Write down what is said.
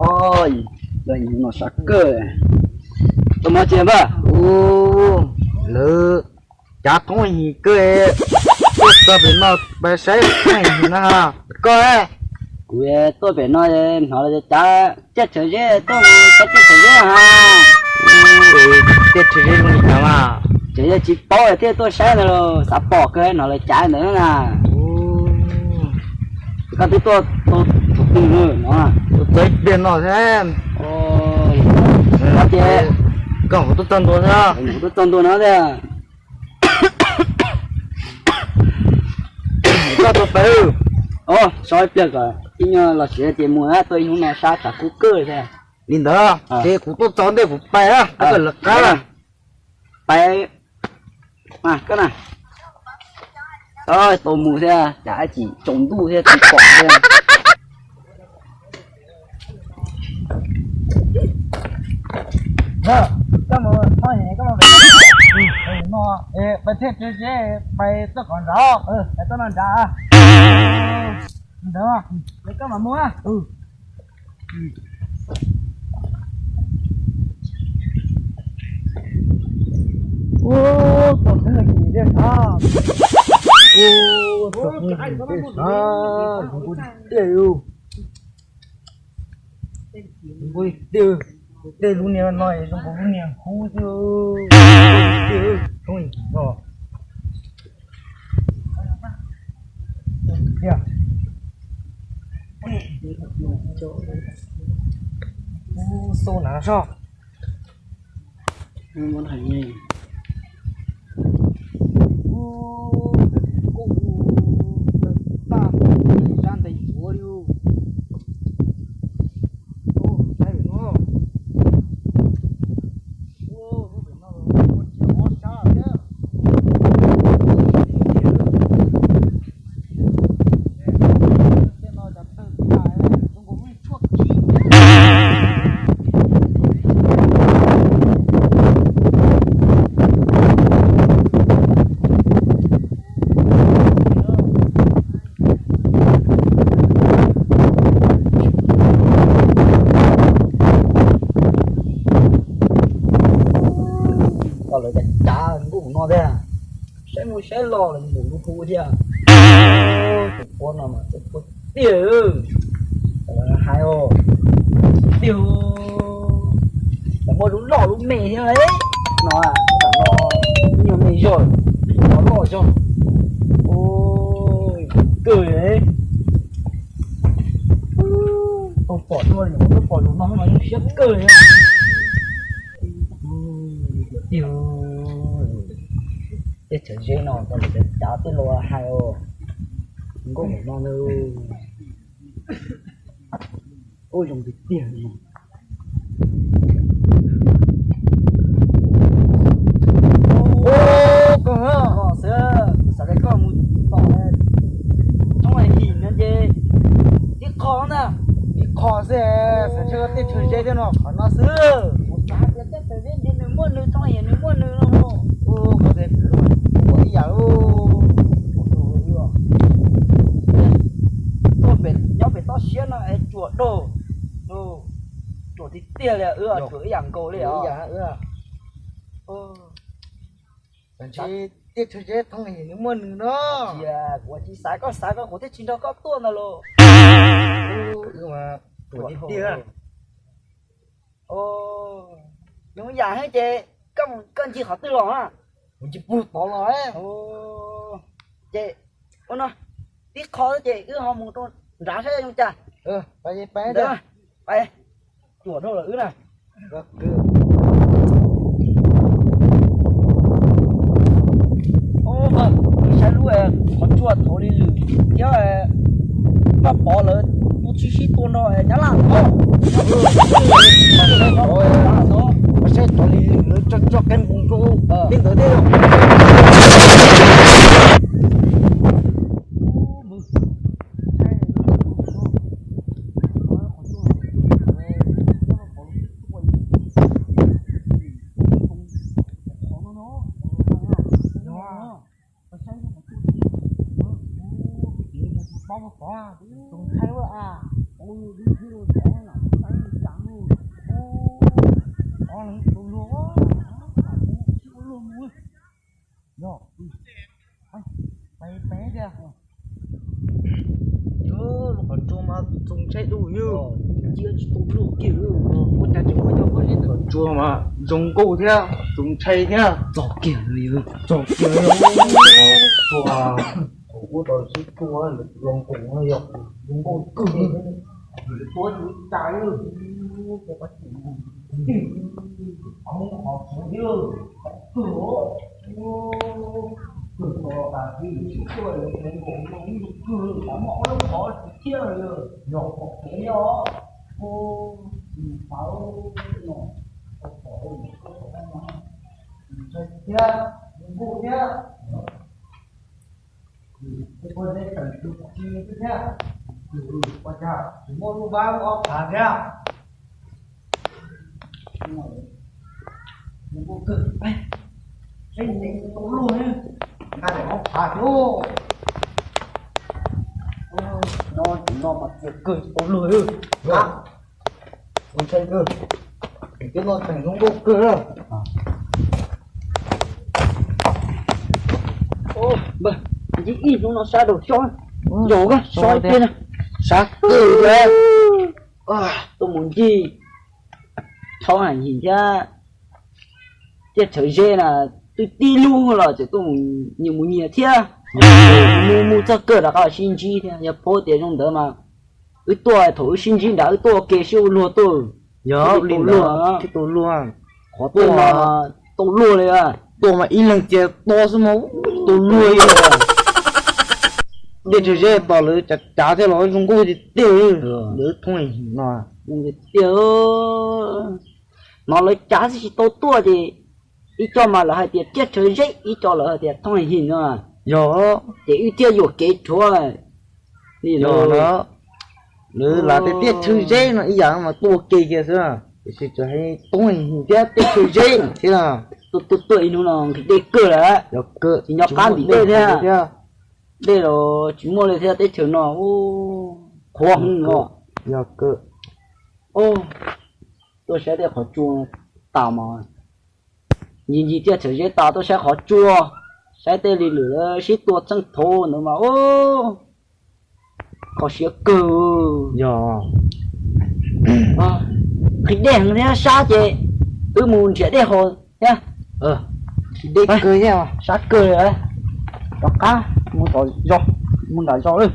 Oj, no sab kawg. Tuaj mov tsi npawg? Ub, lawv cav thoob him kawg, tuaj txog pem no pais saib thoob him na. Koj? Kuv tuaj pem no hnov lawv cav tiaj tsawv zeb, tuaj cav tiaj tsawv zeb ha. Tiaj tsawv zeb zoo li cas mas? Tseem yog tsis paub thiaj tuaj saib ntawd los xav pom kawg hnov lawv cav ntawd na. Koj twb tuaj tau thaum twg no? Tuaj txog ib pliag no thiab. Ces koj tuaj txog ntua thiab. Tuaj txog ntua no thiab. Koj tuaj pem. Os, so ib pliag kom ib nyuag los siav ces mus, tuaj ib hnub no sab tshav kub kawg thiab. Li ntawd ces kuv tuaj txog ntej kuv pais, koj lawv qab. Pais, koj na. Tau mus thiab, cas tsis tsaus ntuj thiab tsis pom thiab. Koj mus, koj mus, koj mus, pais thiaj tsis, pais txoj qhov nrad, pais txoj no nrad. Ntawd, koj mam mus. Ub, txog twg yim tej sav. Ub, txog twg yim tej sav, zoo nkaus tiag. Zoo nkaus tiag, tej lub niag no zoo nkaus lub niag hub xwb. Thoob yim no. Ub, xauj na soj. Ub, koj ua tag zab ntais yuav li. Ub, saib pem no. Ub, lub pem no ua tsis ob sab thiab. Tej no cov tawg tag zoo nkaus lub tshuaj kiv. Koj lawv cav cav nkuj no thiab, saib mus saib los los mus lub hu thiab. Tus pua no mas txawj pua tiag, hais tiag, muaj lub loj lub me thiab no, tam no nyuag me zog, no loj zog. Kawg, tau pom tuaj li, tau pom zaum no mas zoo siab kawg li. Tiag, tej txhawv zeb no tau lawv cav tej los hais os, nkauj npaum no na. Ub, zoo tiag tiag li. Ub, koj, koj xwb, kuv xav tias koj mus tom thoob him no ces ib qho ntag. Ib qho xwb, xav ntshe koj tej txhawv zeb thiab no, qhov no xwb. Kuv xav tias tej txhawv zeb ntawd nws muaj nws, thoob him nws muaj nws no. Ub, koj tias kuv ua ib yam. Tuaj pem, nyob pem toj siab no es tsuam dog, tsuam tiag tiag li, wb tsuam ib yam nkaus li os. Tiaj txhawv zeb thoob him nws muaj nws no. Kuv tsis xav koj xav koj, kuv thiaj tsis nrog koj tuaj ntag lauj. Tsuam tiag tiag. Zoo yam heev ces koj mus koj ncig qhov twg los na? Kuv ncig puag tod los. Ces ua no, tib qho ces wb ho mus rau nrad saib zoo cas. Pais, pais, tsuam dhau lawm wb na. Saib lub qhov tsua thaum li lwm thiab, koj pom lawv tus tshwj sib tua nrog nyab laj os. Saib cov li lwm lawv tso tso qeej nkoos rau tej ntawd thiab. Txaus ntshai dua yog cia tsis tau luag kiag. Ua cas tseem muaj cov pob zeb ntawm qhov tsua mas zoo nkauj thiab txaus ntshai thiab. Txog kiag, txog kiag. Thaum ub tau sib tua lawv tus los nkoos no yog zoo nkauj kawg, tuav tsis tas li. Hoob qhov txhua yog kawg, kawg tau tas li sib tua lawv tus los nkoos no ib yam kawg, tas muaj ob lub qhov tsis thiab li. Yog pom kev os. Tsis pom no, tsis pom no, ntshai thiab, zoo nkauj thiab. Pob zeb tseem tu ci xwb thiab. Ua cas tsis muaj lub vab lub ob phav thiab. Zoo nkauj kawg. Seb nws tau luag, nqa daim ob phav thiab. No tsis no mas txias kawg tsis tau luag. Ntshai kawg, twb no tseem zoo nkauj kawg lawm. Ncig ib hnub no sab rau xyov, yog sab ib pliag na, sab kawg thiab. Tuaj mus ncig thaub hais thiab, tiaj tshaw zeb na, twb tib lub los tseem tuaj mus nyias mus nyias thiab. Mus mus txog kawg rov qab los sib ntsib thiab, yog paub tias zoo ntawd mas wb tuaj thaum wb sib ntsib nrad wb tuaj ua ke sib ua luag tuaj. Yog li ntawd thiaj tau luag. Qhov tuaj no tau luag li. Tuaj mas ib leeg cia to xwb mas tau luag li. Tiaj tshaw zeb tos lawv cav cav thiab los zoo nkauj tiag tiag li. Lawv thooj no tiag. No lawv cav xwb tsis tau tuaj ces ib co mas lawv hais tias tiaj tshaw zeb, ib co lawv hais tias thooj him no. Yog ces wb thiaj yuam kev rhuav li no. Lawv lam tias tiaj tshaw zeb no ib yam mas tuaj ua ke kiag xwb, tiam sis tsuas hais thooj him thiab tiaj tshaw zeb thiab. Tuaj tuaj ib hnub no nqhis dej kawg lawm, tsis nco qab ntim dej thiab. Dej los tsis muaj li thiab, teb chaws no qhuav heev os. Yog kawg. Tuaj saib tej qhov tsua tas mas, ncig ncig tiaj tshaw zeb tas tuaj saib qhov tsua, saib tej li lwm lawv sib tua txheej thaud ntawd mas kho siab kawg. Yog nqhis dej heev thiab sab ces wb mus nrhiav dej haus thiab. Nqhis dej kawg thiab, sab kawg li, rov qab mus tom zos, mus nram zos lawm.